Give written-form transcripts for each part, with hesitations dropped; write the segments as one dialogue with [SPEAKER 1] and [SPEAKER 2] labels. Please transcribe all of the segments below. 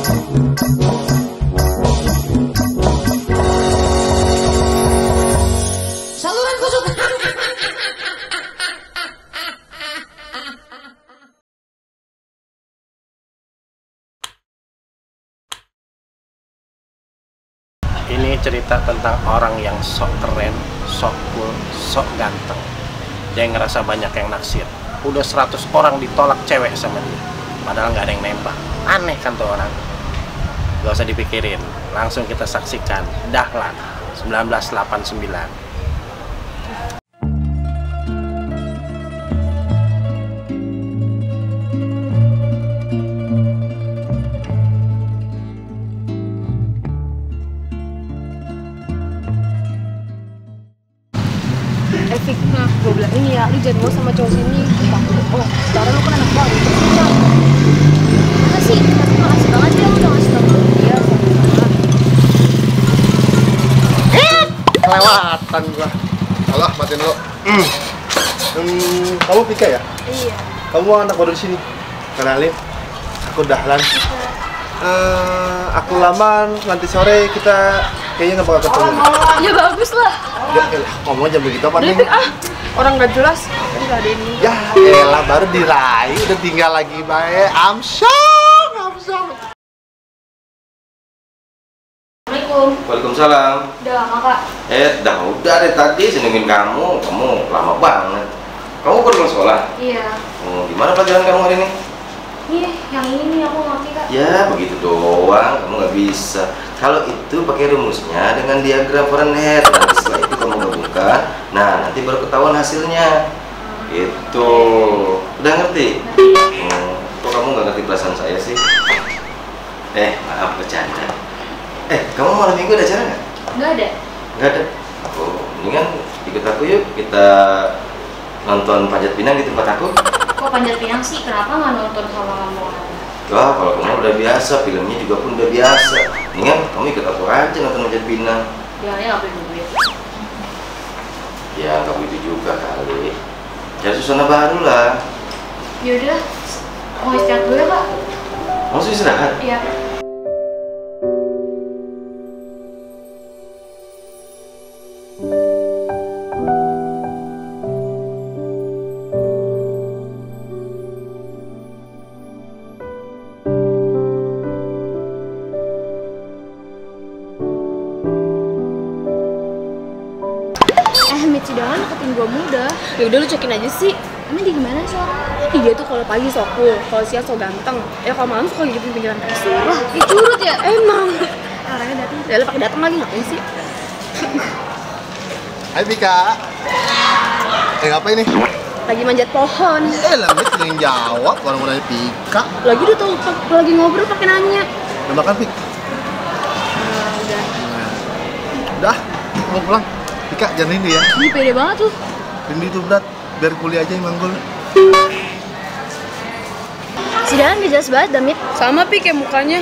[SPEAKER 1] Saluran khusus.
[SPEAKER 2] Ini cerita tentang orang yang sok keren, sok cool, sok ganteng. Dia ngerasa banyak yang naksir. Udah 100 orang ditolak cewek sama dia. Padahal nggak ada yang nembak. Aneh kan tuh orang. Gak usah dipikirin. Langsung kita saksikan Dahlan 1989.
[SPEAKER 3] Fik, gue bilang ini ya, lu jangan mau sama cowok sini. Oh, sekarang lu kan anak baru, terus enggak. Masa sih? Tapi makasih banget ya, lu udah ngasih tau dia.
[SPEAKER 4] Kelewatan gua. Alah, matiin lo. Kamu Pika ya?
[SPEAKER 3] Iya.
[SPEAKER 4] Kamu anak baru di sini. Kenalin, aku Dahlan. Aku Laman, nanti sore kita kayaknya nggak bakal ketemu.
[SPEAKER 3] Ya bagus lah.
[SPEAKER 4] Ya elah, ngomong jam begitu apa nih?
[SPEAKER 3] Orang gak jelas. Kan gak ada ini.
[SPEAKER 4] Ya elah, baru diraih, udah tinggal lagi bae. I'm shocked.
[SPEAKER 3] Assalamualaikum.
[SPEAKER 5] Waalaikumsalam.
[SPEAKER 3] Udah lama kak?
[SPEAKER 5] Udah deh tadi senengin kamu lama banget. Kamu baru sekolah?
[SPEAKER 3] Iya.
[SPEAKER 5] Gimana pelajaran kamu hari ini?
[SPEAKER 3] Nih, yang ini aku ngerti kak.
[SPEAKER 5] Ya begitu doang, kamu nggak bisa. Kalau itu pakai rumusnya dengan diagram Fahrenheit. Nanti setelah itu kamu gabungkan, nah nanti baru ketahuan hasilnya. Itu udah ngerti? Kok kamu nggak ngerti perasaan saya sih? Maaf bercanda. Kamu malam minggu ada acara nggak?
[SPEAKER 3] Nggak ada.
[SPEAKER 5] Nggak ada? Mendingan ikut aku yuk, kita nonton Panjat Pinang di tempat aku.
[SPEAKER 3] Kok Panjat Pinang sih? Kenapa nggak nonton sama kamu?
[SPEAKER 5] Wah, kalau kamu udah biasa, filmnya juga pun udah biasa. Mendingan kamu ikut aku aja nonton Panjat Pinang.
[SPEAKER 3] Bilangnya nggak boleh duit.
[SPEAKER 5] Ya, nggak begitu juga kali. Cari suasana baru lah.
[SPEAKER 3] Yaudah, mau istirahat dulu ya kak?
[SPEAKER 5] Mau istirahat?
[SPEAKER 3] Iya. Mitch jangan deketin gue muda. Ya udah lu cekin aja sih. Emang dia gimana sih orang? Dia tuh kalau pagi sok cool, kalau siang sok ganteng. Ya kalau malam suka gitu pinggiran kasur. Wah, dia curut ya emang. Orangnya datang, ya lu pakai datang lagi ngapain sih?
[SPEAKER 4] Hai Pika. Ngapain nih?
[SPEAKER 3] Lagi manjat pohon.
[SPEAKER 4] Lah, yang jawab orang mau nanya Pika.
[SPEAKER 3] Lagi dia tuh lagi ngobrol pakai nanya.
[SPEAKER 4] Udah makan Pik?
[SPEAKER 3] Udah.
[SPEAKER 4] Udah, mau pulang. Pika, jangan rindu ya.
[SPEAKER 3] Ini pede banget tuh.
[SPEAKER 4] Rindu itu berat, biar kuliah aja yang manggul.
[SPEAKER 3] Si Dalan gak jelas banget, Damit. Sama Pi kayak mukanya.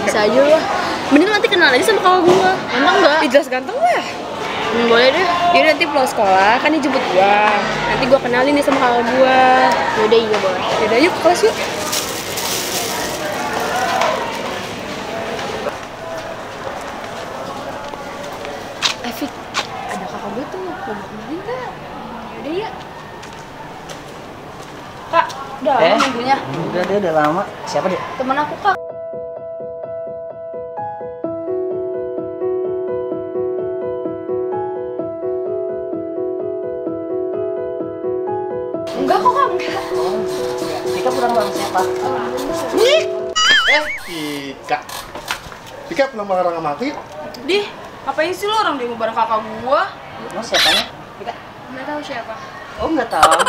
[SPEAKER 3] Bisa aja lah. Mending nanti kenal aja sama kakak gua. Ganteng nggak? Jelas ganteng lah. Boleh deh. Jadi nanti pulang sekolah kan dia jemput gua. Nanti gua kenalin nih sama kakak gua. Yaudah iya boleh. Yaudah yuk ke kelas yuk. Fik, ada kakak gue tuh, mau kenalin kak? Yaudah ya. Kak, udah lama nunggunya?
[SPEAKER 6] Udah deh, udah lama. Siapa deh?
[SPEAKER 3] Temen aku kak. Enggak kok kak, enggak.
[SPEAKER 6] Pika pulang bareng siapa?
[SPEAKER 4] Pika. Pika pulang bareng sama aku yuk.
[SPEAKER 3] Dih, ngapain sih lo orang demo bareng kakak gua?
[SPEAKER 6] Emang siapanya? Pika?
[SPEAKER 3] Nggak tahu siapa.
[SPEAKER 6] Oh nggak tahu.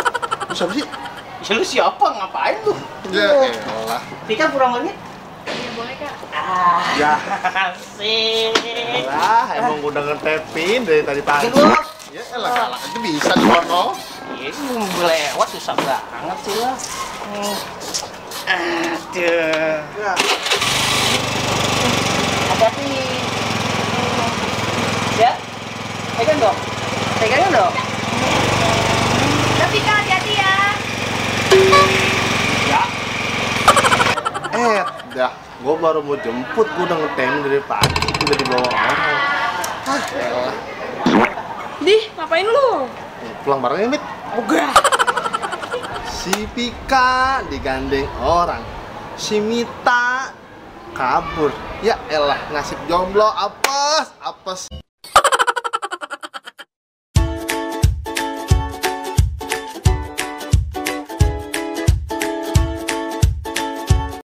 [SPEAKER 4] Lu siapa sih?
[SPEAKER 6] Ya lu siapa? Ngapain lu?
[SPEAKER 4] Ya elah.
[SPEAKER 6] Pika pulang bareng?
[SPEAKER 3] Iya boleh kak.
[SPEAKER 4] Ya.
[SPEAKER 6] Asik.
[SPEAKER 4] Lah, emang udah ngetepin dari tadi pagi.
[SPEAKER 6] Lu?
[SPEAKER 4] Ya elah, salah aja bisa di sono.
[SPEAKER 6] Ini lewat susah banget sih lo. Aduh.
[SPEAKER 4] Ya.
[SPEAKER 6] Hati-hati. Ya. Pegang dong. Pegangnya dong.
[SPEAKER 3] Tapi kak hati-hati ya.
[SPEAKER 4] Dah. Gue baru mau jemput, gue udah ngetem dari pagi, udah dibawa orang. Ah, elah.
[SPEAKER 3] Dih, ngapain lu?
[SPEAKER 4] Pulang bareng ya, Mit?
[SPEAKER 3] Ogah.
[SPEAKER 4] Si Pika digandeng orang, si Mita kabur. Ya elah, nasib jomblo apes, apes.